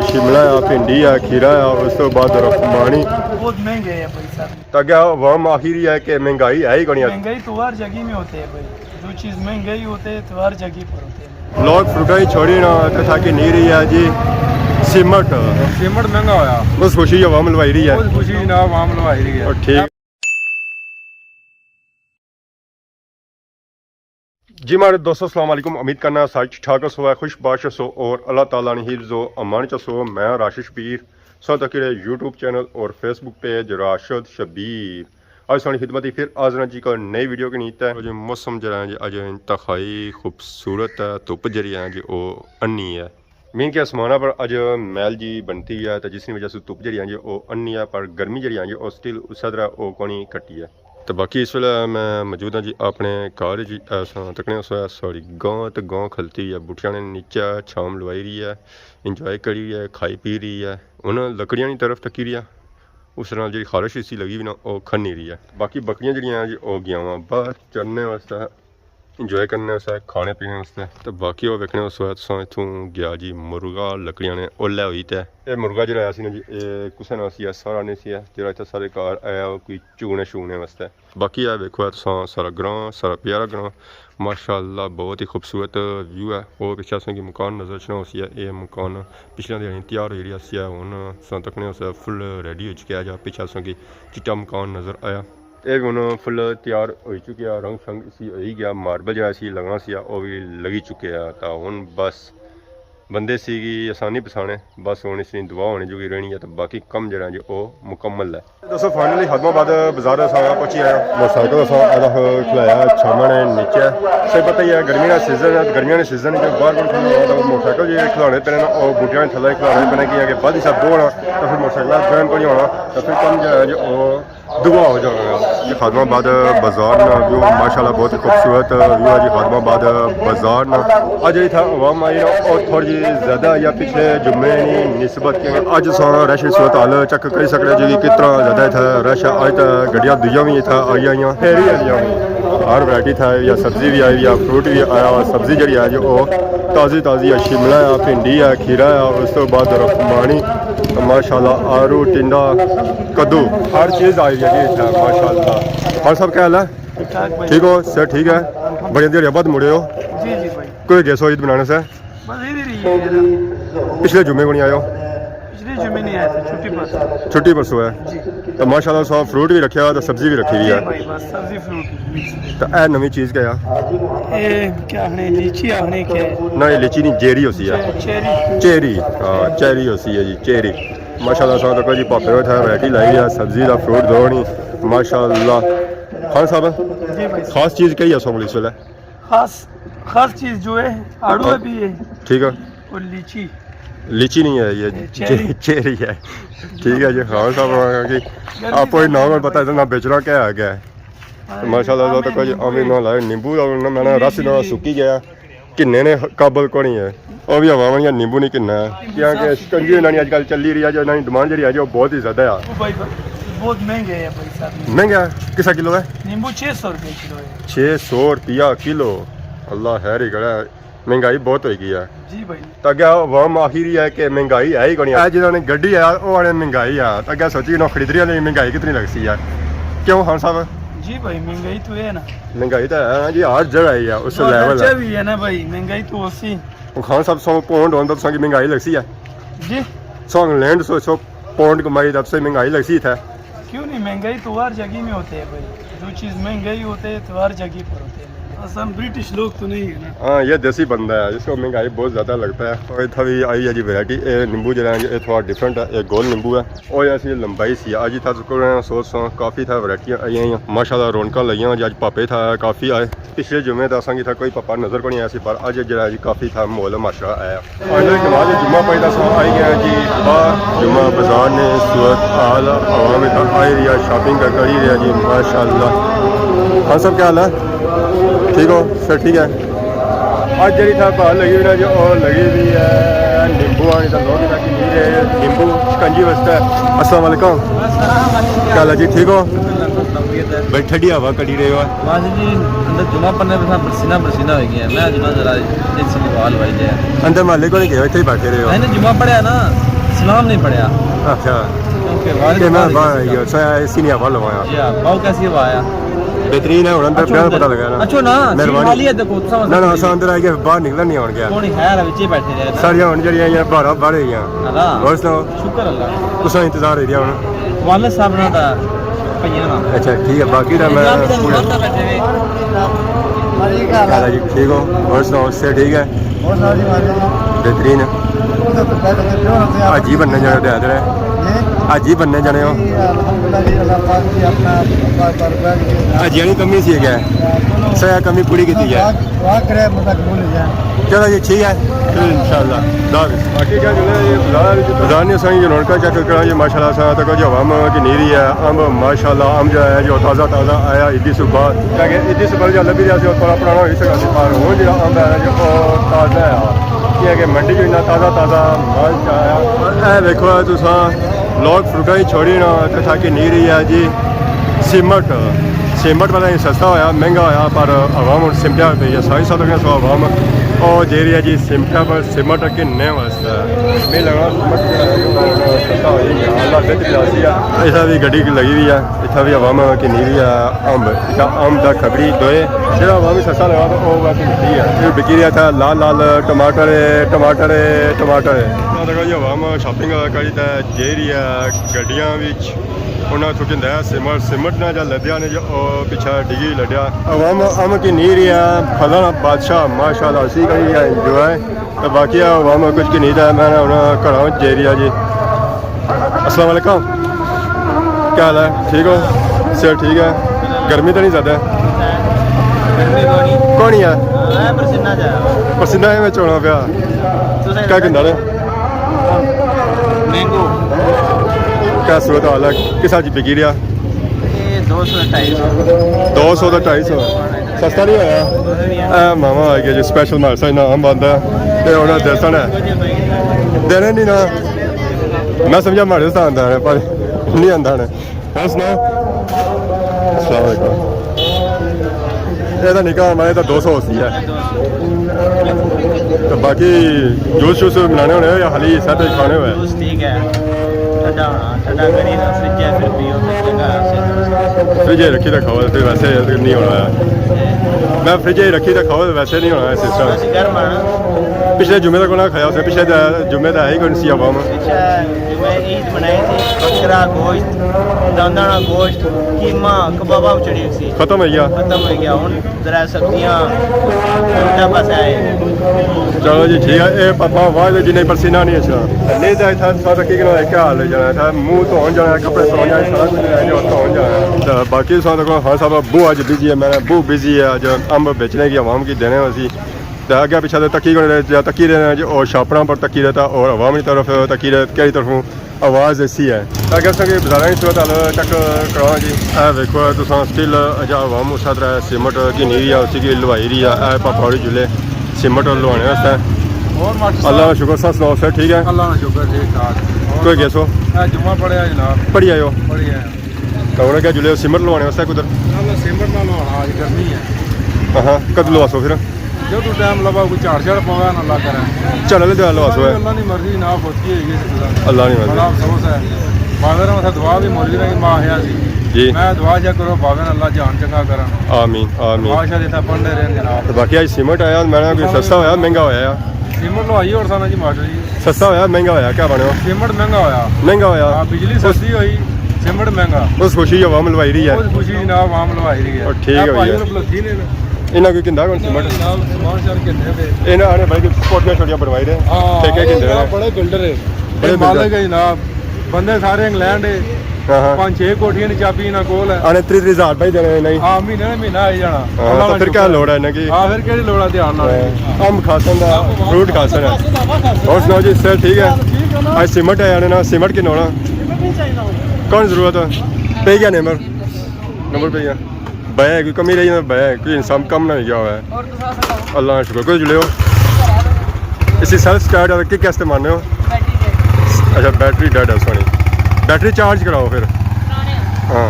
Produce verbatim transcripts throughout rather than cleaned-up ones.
شملہ ہے، بھنڈی ہے، کھیرا ہے، اس تو بعد رخمانی۔ بہت مہنگے ہیں بھائی صاحب۔ تاکہ عوام آخری ہے کہ مہنگائی ہے ہی کونی۔ مہنگائی تو ہر جگہ میں ہوتے ہیں بھائی، جو چیز مہنگائی ہوتے ہیں تو ہر جگہ پر ہوتے ہیں۔ لوگ فروٹاں ہی چھوڑی نا، اتھے تھا کہ نہیں رہی ہے جی سیمنٹ۔ سیمنٹ مہنگا ہویا۔ بس خوشی عوام لوائی رہی ہے۔ بہت خوشی جناب، عوام لوائی رہی ہے۔ اور ٹھیک۔ جی ماڑے دوستو، السلام علیکم۔ امید کرنا سارے ٹھیک ٹھاک ہسو، خوش باش ہسو اور اللہ تعالیٰ نے حفظ و امان چ ہسو۔ میں راشد شبیر، سو تکی رہے یوٹیوب چینل اور فیس بک پیج راشد شبیر۔ اج سانی خدمت ہی پھر حاضر ہاں جی، ایک نئی ویڈیو کے نیت ہے۔ جو موسم جڑا ہے جی، اج انتہائی خوبصورت ہے، دھوپ جڑی ہے جی، او انی ہے۔ مین کے آسمانہ پر اج میل جی بنتی ہے، تے جس نی وجہ سے دھوپ جڑی ہے جی، او انی ہے، پر گرمی جڑی ہے جی، او سٹل اسے طرح او کونی کٹی ہے۔ تے باقی اس ویلے میں موجود ہاں جی اپنے گھر جی، ایسا تکنے اس ویلے ساری گاں تے گاں کھلتی ہے، بوٹیاں نے نیچے چھام لوائی رہی ہے، انجوائے کری رہی ہے، کھائی پی رہی ہے۔ ہن لکڑیاں نی طرف تکی رہی ہے، اس نال جیڑی خارش اسی لگی ہوئی نا، او کھنی رہی ہے۔ باقی بکریاں جیڑیاں ہیں جی، او گیاں واں باہر چرنے واسطے، انجوائے کرنے واسطے، کھانے پینے واسطے۔ تے باقی او ویکھنے اس وقت تساں اتھوں گیا جی مرغا، لکڑیاں نے اولے ہوئی تے۔ اے مرغا جیڑا آیا سی نا جی، اے کسے نال سی، اے سارا نہیں سی، جیڑا اتھے سارے گھر آیا کوئی چگنے شگنے واسطے۔ باقی اے ویکھو، اے تساں سارا گراں، سارا پیارا گراں، ماشاءاللہ بہت ہی خوبصورت ویو ہے۔ او پچھے اساں کی مکان نظر اچھنا ہوسی ہے، اے مکان پچھلے دن تیار ہوئی رہیا سی ہے، ہن تساں تکنے ہوسے فل ریڈی ہوئی چکیا ہے، جا پچھے اساں کی چٹا مکان نظر آیا۔ اے وی ہن فل تیار ہوئی چکیا، رنگ شنگ اسی ہوئی گیا، ماربل جیڑا اسی لگنا سی او وی لگی چکیا، تاں ہن بس بندے سی کی آسانی پسانے، بس ہن اس نی دعا ہونے جو کی رہنی ہے، تاں باقی کم جیڑا جو او مکمل ہے۔ دوستو، فائنلی خادم آباد بازار اساں پہنچی آئے ہاں۔ موٹرسائیکل اساں آدھا کھلایا چھاواں نے نیچے۔ تساں پتہ ہی ہے، گرمیاں نا سیزن ہے، گرمیاں نے سیزن جو باہر کون کھلنا ہوتا، وہ موٹرسائیکل جی کھلانے پینے نا، او بوٹیاں نے تھلے کھلانے پینے کی، اگے بعد سب بونا، تو پھر موٹرسائیکل بین کونی ہونا، تو پھر کم جو ہے جو او دعا ہو جانا۔ یہ خادم آباد بازار نا ویو ماشاءاللہ بہت ہی خوبصورت ویو ہے جی، خادم آباد بازار نا۔ اج اتھا عوام آئی نا، او تھوڑی جی زیادہ یا پچھلے جمعے نی نسبت، کیونکہ اج اساں رش نی صورت حال چیک کری سکنے جی، کتنا زیادہ اتھا رش ہے۔ اج تے گڈیاں دوجیاں وی اتھا آئی آئیاں، پھیری آلیاں وی۔ ہر ورائٹی اتھا ہے، یا سبزی وی آئی، یا فروٹ وی آیا۔ سبزی جیڑی ہے جی، او تازی تازی ہے، شملہ ہے، بھنڈی ہے، کھیرا ہے، اس تو بعد رخمانی، ماشاءاللہ، آڑو، ٹنڈا، کدو، ہر چیز آئی ہے جی اتھا، ماشاءاللہ۔ اور سب کیا حال ہے؟ ٹھیک ٹھاک بھائی۔ ٹھیک ہو؟ صحت ٹھیک ہے؟ بڑی دیر بعد مڑے ہو؟ جی جی بھائی۔ کوئی گیسو عید بنانے سے؟ بس عید ہی رہی ہے یار۔ پچھلے جمعے کو نہیں آئے ہو؟ پچھلے جمعے نہیں آئے تھے، چھٹی پر۔ چھٹی پرسوں ہے؟ جی۔ تو ماشاءاللہ سب فروٹ بھی رکھیا ہوا، تو سبزی بھی رکھی ہوئی جی ہے۔ بھائی، بس سبزی فروٹ مکس۔ تو اے نویں چیز کیا ہے؟ اے کیا آخنے، لیچی آخنے کیا ہے؟ نہ، یہ لیچی نہیں، جیری ہوسی ہے۔ چے-، چیری۔ چیری، ہاں، چیری ہوسی ہے جی، چیری۔ ماشاءاللہ سب تکو جی، پاپے ہوئے تھے ورائٹی لائی ہے، سبزی دا، فروٹ دونی، ماشاءاللہ۔ خان صاحب، جی بھائی۔ خاص چیز کیا ہے سب اس ویلے؟ خاص، خاص چیز جو ہے، آڑو ہے بھی ہے۔ ٹھیک ہے۔ اور لیچی۔ لیچی نہیں ہے، یہ اے، چیری۔ چیری ہے۔ ٹھیک ہے جی، خان صاحب، کہ گرمی آپ کوئی سے نام پتہ ہے نا، بیچنا کیا ہے، کیا ہے۔ ہاں، ماشاءاللہ، آم تو کوئی نیمبو آم ہے۔ نہ لائے، نیمبو دا نہ، میں نہ جی، رس جی، نہ جی۔ سکی گیا۔ کنے نے قابل کونی ہے۔ او بھی ہوا ونیا نیمبو نہیں کنا ہے۔ کیونکہ شکنجی انہاں نی اج کل چلی رہی ہے، جو انہاں نی ڈیمانڈ جیڑی ہے، جو بہت ہی زیادہ ہے۔ وہ بھائی، بہت مہنگے ہے بھائی صاحب۔ مہنگا ہے؟ کسا کلو ہے؟ نیمبو چھ سو روپے کلو ہے۔ چھ سو روپیہ کلو۔ اللہ خیر ہی کرے، مہنگائی بہت ہوئی گئی ہے۔ جی بھائی۔ تاں اگے عوام آخری ہے کہ مہنگائی ہے ہی کونی۔ اے جنہاں نے گڈی ہے، او آنے مہنگائی ہے۔ تاں اگے سوچی انہاں خریدریاں نے مہنگائی کتنی لگسی ہے۔ کیوں خان صاحب؟ جی بھائی، مہنگائی تو ہے نا۔ مہنگائی تو ہے نا جی، ہر جگہ ہی ہے، اس وہ لیول ہے۔ بھی ہے نا بھائی، مہنگائی تو اسی۔ خان صاحب، سو پونڈ ہوندا تساں کی مہنگائی لگسی ہے؟ جی؟ سو انگلینڈ سو، سو پونڈ کمائی دا تساں مہنگائی لگسی اتھے؟ کیوں نہیں، مہنگائی تو ہر جگہ میں ہوتے ہیں بھائی، جو چیز مہنگائی ہوتے ہیں تو ہر جگہ پر ہوتے ہیں۔ اساں برٹش لوگ تو نہیں ہے نا۔ ہاں، یہ دیسی بندہ ہے، اس کو مہنگائی بہت زیادہ لگتا ہے۔ اور اتھا بھی آئی ہے جی ورائٹی، اے نیمبو جڑا ہے، اے تھوڑا ڈفرنٹ ہے، اے گول نیمبو ہے۔ او ایسی لمبائی سی، اج اتھا تکو سو سو کافی تھا ورائٹیاں آئی ہیں۔ ماشاءاللہ رونقاں لگیاں، اج پاپے تھا کافی آئے۔ پچھلے جمعے تے اساں کی اتھا کوئی پاپا نظر کونی آیا سی، پر اج جیڑا جی کافی تھا ماحول معاشرہ آیا۔ اج نماز جمعہ پڑھی تے اساں آئی گئے جی باہر جمعہ بازار نے، صورت حال عوام اتھا آئی رہی ہے، شاپنگ کری رہی ہے جی، ماشاءاللہ۔ خان صاحب کیا حال ہے؟ ٹھیک ہو؟ سر ٹھیک ہے؟ اج جیڑی تھا بھال لگی ہوئی نا جی، او لگی ہوئی ہے نیمبو آنی، تے لوگ اتھا کی نہیں رہے نیمبو شکنجی واسطے۔ السلام علیکم۔ کیا حال ہے جی؟ ٹھیک ہو؟ بڑی ٹھڈی ہوا کڈی رہے ہو۔ بس جی، اندر جمعہ پڑھنے پہ برسینہ برسینہ ہوئی گیا۔ میں جمعہ ذرا اے سی دی ہوا لوائی دے۔ اندر محلے کو نہیں گئے، اتھے ہی بیٹھے رہے ہو؟ میں نے جمعہ پڑھیا نا۔ نام نہیں پڑھیا۔ اچھا۔ کیونکہ والد کہ میں باہر باہر آئی گیا۔ ہو، سا اے سی نہیں ہوا لوایا۔ جی ہاں، بہو کیسی ہوا آیا؟ بہترین ہے، ہن اندر اچھا، بیاہ اندر۔ پتہ لگا نا۔ اچھا نا، مہربانی۔ خالی ہے، دیکھو، اتنا نہ، نہ، اساں اندر آئی گئے، باہر نکلنا نہیں ہون گیا۔ کون ہے، وچے بیٹھے رہے نا۔ ساریاں ہن جڑیاں ہیں، باہر، باہر ہوئی گیاں۔ ہاں۔ اور سناؤ؟ شکر اللہ۔ تساں انتظار ہی دیا ہن۔ والد صاحب نا دا پہیاں نا۔ اچھا، ٹھیک ہے، باقی دا میں پورا۔ حال ہے جی، ٹھیک ہو؟ اور سناؤ، صحت ٹھیک ہے؟ بہترین۔ حاجی بننے جانے تے حاضر ہے۔ حاجی بننے جانے ہو؟ حاجیاں نی کمی سی کیا؟ سیا کمی پوری کیتی ہے۔ چلو جی، ٹھیک ہے۔ چلو، انشاءاللہ۔ خدا حافظ۔ باقی کیا جو ہے، یہ بازار وچ، بازار نے سائیں جو رونقاں چیک کرا جی، ماشاءاللہ، سا تک جو عوام کی نہیں رہی ہے۔ امب، ماشاءاللہ، امب جو ہے جو تازہ تازہ آیا عیدی صبح، تاکہ عیدی صبح جو لبھی رہا سی، اور تھوڑا پرانا ہو سکتا سی، پر ہن جو امب ہے جو تازہ ہے، کیا کہ منڈی جو اتنا تازہ تازہ مال آیا۔ اور اے دیکھو تساں، لوگ فروٹاں ہی چھوڑی نا، تے تھا کی نہیں رہی ہے جی سیمٹ۔ سیمٹ والا ہی سستا ہویا، مہنگا ہویا، پر عوام ہن سمٹیا پئی ہے۔ ساری سب سو عوام او جیری ہے جی سمٹیا، پر سیمٹ کنے واسطے؟ میں لگا سیمٹ جیڑا ہے، سستا ہو جائے گا۔ اللہ بہتر جاسی ہے۔ اتھا بھی گڈی لگی ہوئی ہے، اتھا بھی عوام کنے ہوئی ہے۔ امب، اتھا امب دا کھبری دوئے، جیڑا عوام سستا لگا تو او بس بکی ہے۔ یہ بکی رہا تھا لال لال ٹماٹر ہے، ٹماٹر ہے، ٹماٹر ہے۔ اتھا دیکھو جی عوام شاپنگ کری تے جیری ہے گڈیاں وچ۔ انہاں چکن دیا سیمٹ، سیمٹ نہ جا لدیا نے جو او پیچھے ڈگی لڈیا۔ عوام امب کی نہیں رہی ہے، پھلاں نا بادشاہ، ماشاءاللہ، اسی کری ہے انجوائے۔ تو باقی عوام کچھ کی نہیں تھا، میں نے انہاں گھراں وچ جیری ہے جی۔ السلام علیکم، کیا حال ہے؟ ٹھیک ہو؟ صحت ٹھیک ہے؟ گرمی تو نہیں زیادہ؟ گرمی کونی۔ کونی ہے؟ ہاں، پسینہ جا۔ پسینہ ہے میں چونا پیا۔ کیا گندا رہے؟ مینگو۔ کیا صورت حال ہے؟ کس حال جی بکی رہا؟ یہ دو سو، ڈھائی سو۔ دو سو تو ڈھائی سو۔ سستا نہیں ہویا؟ اے ماما آ گیا جی، سپیشل ماڑے ساتھ نام بنتا ہے۔ تے انہاں دسنا ہے۔ دینے نہیں نا۔ میں سمجھا ماڑے ساتھ آندا ہے، پر نہیں آندا ہے۔ اور سناؤ؟ السلام علیکم۔ یہ تو نکا ہمارے تو دو سو ہوتی ہے۔ تو باقی جوس شوس بنانے ہونے یا خالی سیٹ کھانے ہوئے؟ جوس ٹھیک ہے، ٹھنڈا ہونا، ٹھنڈا کری نا، فریج ہے، پھر پیو، پھر چنگا ہے۔ فریج ہی رکھی تو کھاؤ، پھر ویسے نہیں ہونا ہے۔ میں فریج ہی رکھی تو کھاؤ، ویسے نہیں ہونا ہے سسٹم۔ ویسے گرم آنا۔ پچھلے جمعے تک نہ کھایا اس نے، پچھلے جمعے تو ہے ہی کوئی سی عوام۔ پچھلے جمعے عید منائی تھی، بکرا گوشت، دانداں نا گوشت، قیمہ، کباباں چڑھی سی۔ ختم ہو گیا۔ ختم ہو گیا۔ ہن ذرا سبزیاں، فروٹاں بس ہے۔ چلو جی ٹھیک ہے، اے پاپا واہ جی نہیں پسینہ نہیں اچھنا۔ نہیں تے اتھا سارا کی کنا کیا حال ہو جانا تھا، منہ دھون جانا، کپڑے دھون جانے، سارا کچھ رہ گیا، دھون جانا۔ تے باقی سارا کو ہاں صاحب بہت اج بزی ہے، میں بہت بزی ہے اج، امب بیچنے کی عوام کی دینے ہوسی۔ تے اگے پیچھے تے تکی کنے رہے، تکی رہے جو او شاپراں پر تکی رہتا اور عوام کی طرف تکی رہے، کہڑی طرفوں آواز ایسی ہے۔ اگر سب بازاراں کی صورت حال چیک کراؤ جی۔ اے ویکھو تساں سٹل اجا عوام اس طرح سیمٹ گھنی رہی ہے، اسی کی لوائی رہی ہے۔ اے پاپا ہوری جلے سیمٹ لوانے واسطے۔ اور ماسٹر صاحب؟ اللہ کا شکر، سب سناؤ، سب ٹھیک ہے؟ اللہ کا شکر، ٹھیک ٹھاک۔ اور کوئی گیسو؟ اے جمعہ پڑھیا جناب۔ پڑھی آئے ہو؟ پڑھی آئے۔ تو ہن کیا جلے سیمٹ لوانے واسطے کدھر؟ نہ، نہ، سیمٹ نہ لوانا، اج گرمی ہے۔ ہاں، کد لواسو پھر؟ جدوں ٹائم لبا، کوئی جھڑ جھڑ پوے نہ اللہ کرے۔ جھڑ والے دے لواسو ہے۔ اللہ نی مرضی جناب، ہوتی ہوئی ہے۔ اللہ نی مرضی۔ بڑا افسوس ہے۔ بازار میں دعا بھی مولوی نے ماں آیا سی۔ جی۔ میں دعا جا کرو، بھاوے اللہ جان چنگا کرن۔ آمین، آمین۔ بادشاہ جتھا پڑھنے رہن جناب۔ تو باقی اج سیمٹ آیا، میں نے کوئی سستا ہویا، مہنگا ہویا؟ سیمٹ لوائی اور سانا جی ماسٹر جی۔ سستا ہویا، مہنگا ہویا، کیا بنیا؟ سیمٹ مہنگا ہویا۔ مہنگا ہویا؟ ہاں، بجلی سستی ہوئی، سیمٹ مہنگا۔ اس خوشی جو عوام لوائی رہی ہے۔ اس خوشی جناب عوام لوائی رہی ہے۔ اور ٹھیک ہے بھائی۔ انہاں کوئی گھندا کون سیمٹ؟ جناب سامان شان گھندے پے۔ انہاں نے بھائی کوٹھیاں شوٹیاں بنوائی رہے۔ ہاں، ٹھیکے گھندے رہے۔ بڑے بلڈر ہے۔ بڑے بلڈر۔ مالک ہے جناب۔ بندے سارے انگلینڈ ہے۔ ہاں، ہاں۔ پنج چھ کوٹھیاں نی چابی انہاں کول ہے۔ آنے تری تری ہزار روپے دینے نہیں۔ ہاں، مہینے نا مہینہ آئی جانا۔ ہاں، تو پھر کیا لوڑ ہے انہاں کی؟ ہاں، پھر کیڑی لوڑ ہے دھیان لانے کی؟ ہاں، امب کھاسن دا، فروٹ کھاسن ہے۔ اور سناؤ جی، صحت ٹھیک ہے؟ ٹھیک ہے نا؟ اج سیمٹ ہے یار نا، سیمٹ کن ہونا؟ سیمٹ نہیں چاہیے ہونا۔ کون ضرورت ہے؟ پہ گیا نمبر؟ نمبر پہ گیا۔ بھیا کوئی کمی رہی ہے، بھیا کوئی انسان کم نہ ہو گیا ہوا ہے۔ اور تساں سناؤ؟ اللہ کا شکر۔ کوئی جلے ہو؟ اس کی سیلف سٹارٹ ہے، کیا کیا استعمال ہو؟ بیٹری ڈیڈ۔ اچھا، بیٹری ڈیڈ ہے سونی۔ بیٹری چارج کراؤ پھر۔ کرانے آ۔ ہاں۔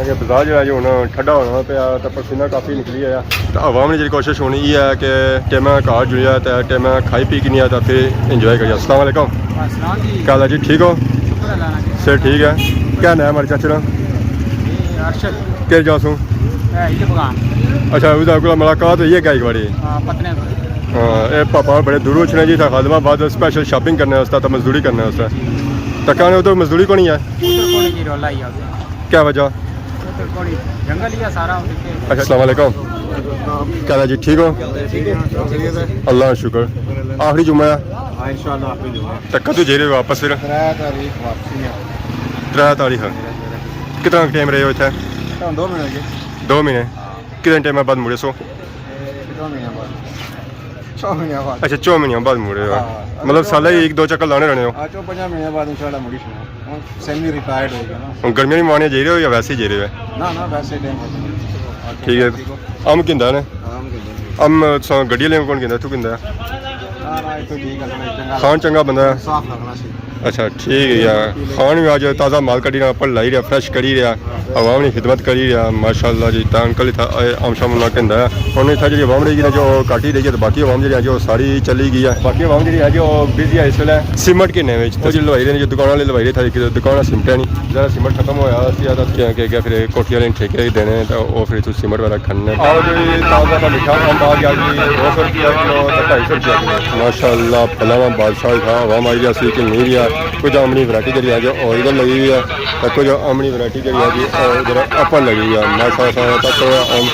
کہ بازار جیڑا جی ہن ٹھڈا ہونا پیا تے پسینہ کافی نکلی آیا۔ تے عوام نی جیڑی کوشش ہن ایہہ ہے کہ ٹیمہ گھر جلیا تے ٹیمہ کھائی پی کنیا تے پھر انجوائے کریا۔ السلام علیکم۔ السلام جی۔ کیا حال ہے جی، ٹھیک ہو؟ شکر اللہ نا جی۔ صحت ٹھیک ہے؟ کیا نام ہے ہمارے چاچے نا؟ جی، ارشد۔ کہڑی جا سوں؟ اے، عید بغان۔ اچھا، اس کول ملاقات ہوئی ہے کیا ایک باری؟ ہاں، پتنے۔ ہاں، اے پاپا بڑے دوروں اچھنے جی، تھا خادم آباد اسپیشل شاپنگ کرنے واسطے، تے مزدوری کرنے واسطے۔ تے کہنے ادھر مزدوری کونی ہے؟ ادھر کونی جی، رولا ہی آ گیا۔ کیا وجہ؟ ادھر کونی، جنگل ہی ہے سارا، ادھر کے۔ اچھا، السلام علیکم۔ کیا حال ہے جی، ٹھیک ہو؟ اللہ کا شکر۔ آخری جمعہ ہے۔ ہاں، انشاءاللہ آخری جمعہ۔ تے کدوں جائی رہے ہو واپس پھر؟ ترے تاریخ واپسی ہے۔ ترے تاریخ۔ کتنا ٹائم رہے ہو اتھے؟ ہاں، دو مہینے کے۔ دو مہینے۔ کتنے ٹائم بعد مڑے سو؟ دو مہینے بعد۔ چو مہینے بعد۔ اچھا، چو مہینے بعد مڑے ہو۔ ہاں۔ مطلب سالہ ہی ایک دو چکر لانے رہنے ہو؟ ہاں، چو پنجا مہینے بعد انشاءاللہ مڑی سنا۔ ہن سیمی ریٹائرڈ ہو گیا نا۔ ہن گرمیاں نی مانے جائی رہے ہو یا ویسے ہی جائی رہے ہو؟ نہ، نہ، ویسے ٹائم ہوتا ہے۔ ٹھیک ہے۔ ٹھیک ہو؟ ام کیندا ہے نا؟ ہاں، ام کیندا ہے۔ ام سو گڈی والے کون کیندا ہے؟ تو کیندا ہے؟ نہ، نہ، اتھوں ٹھیک ہے، چنگا۔ خان چنگا بندہ ہے۔ صاف لگنا سی۔ اچھا، ٹھیک ہے یار۔ خان بھی اج تازہ مال کڈی رہا، اپل لائی رہا، فریش کری رہا، عوام نی خدمت کری رہا، ماشاءاللہ جی۔ تاں انکل اتھا آئے، ام شام ملاقات کیندا ہے۔ ہن اتھا جیڑی عوام رہی گی نا جو گھٹ ہی رہی ہے، تے باقی عوام جیڑی ہے جو ساری چلی گئی ہے۔ باقی عوام جیڑی ہے جو بزی ہے اس ویلے سیمنٹ گھننے وچ۔ او جی لوائی رہے نے جو دکان والے لوائی رہے تھا، ایک دکان سیمنٹ ہے نہیں، ذرا سیمنٹ ختم ہویا سی، تے کہ کہ پھر کوٹھی والے نے ٹھیکے دینے، تے او پھر اتھوں سیمنٹ وغیرہ کھننے۔ آؤ جی، تازہ تازہ میٹھا امب آ گیا جی، دو سو روپیہ کلو تے ڈھائی سو روپیہ کلو۔ ماشاءاللہ، پھلاں نا بادشاہ تھا، عوام آئی رہی سی کہ نہیں رہیا۔ کچھ امب نی ورائٹی جیڑی ہے جو اوریجنل لگی ہوئی ہے، تے کچھ امب نی ورائٹی جیڑی ہے جی او ادھر اپل لگی ہوئی ہے۔ ماشاءاللہ، تک ام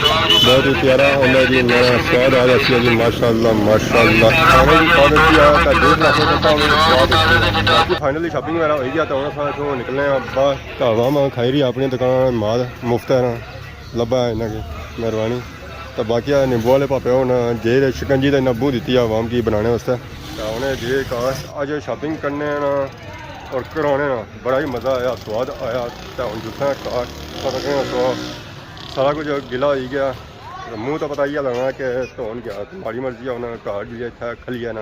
بہت ہی پیارا امب ہے جی، نیا سواد آ رہا سی جی، ماشاءاللہ، ماشاءاللہ۔ کھانے کی سواد اچھی ہے، تے دیکھ رکھو تو سواد اچھی ہے۔ باقی فائنلی شاپنگ وغیرہ ہوئی گیا، تے ہن اساں اتھوں نکلنے آں باہر۔ تے عوام کھائی رہی اپنی دکان مال مفت ہے نا، لبھا ہے انہاں کی، مہربانی۔ تے باقی آ نیمبو والے پاپے ہن جیل شکنجی تے انہاں بو دتی ہے عوام کی بنانے واسطے۔ تے ہن جی کار اج شاپنگ کرنے نا اور کرانے نا بڑا ہی مزہ آیا، سواد آیا۔ تے ہن جتھاں کار پتہ کہ سو سارا کچھ گلا ہوئی گیا۔ منہ تو پتہ ہی لگنا کہ دھون گیا، تے ماڑی مرضی ہے ہن گھر جی اتھے کھلی ہے نا،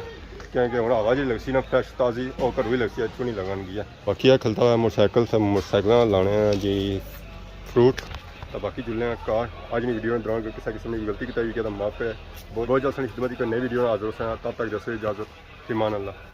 کیونکہ ہن ہوا جی لگسی نا فریش تازی، او گھروں ہی لگسی، اتھوں نہیں لگن گیا۔ باقی یہ کھلتا ہوا موٹر سائیکل، تے موٹر سائیکلاں لانے ہیں جی فروٹ۔ تے باقی جلنے ہیں کار۔ اج نی ویڈیو نے دوران کوئی کسے قسم نی غلطی کیتی ہوئی کہ تے معاف کرے۔ بہت بہت جلد سنی خدمت کی کوئی نئی ویڈیو نال حاضر ہوساں، تب تک دیسو اجازت، فی امان اللہ۔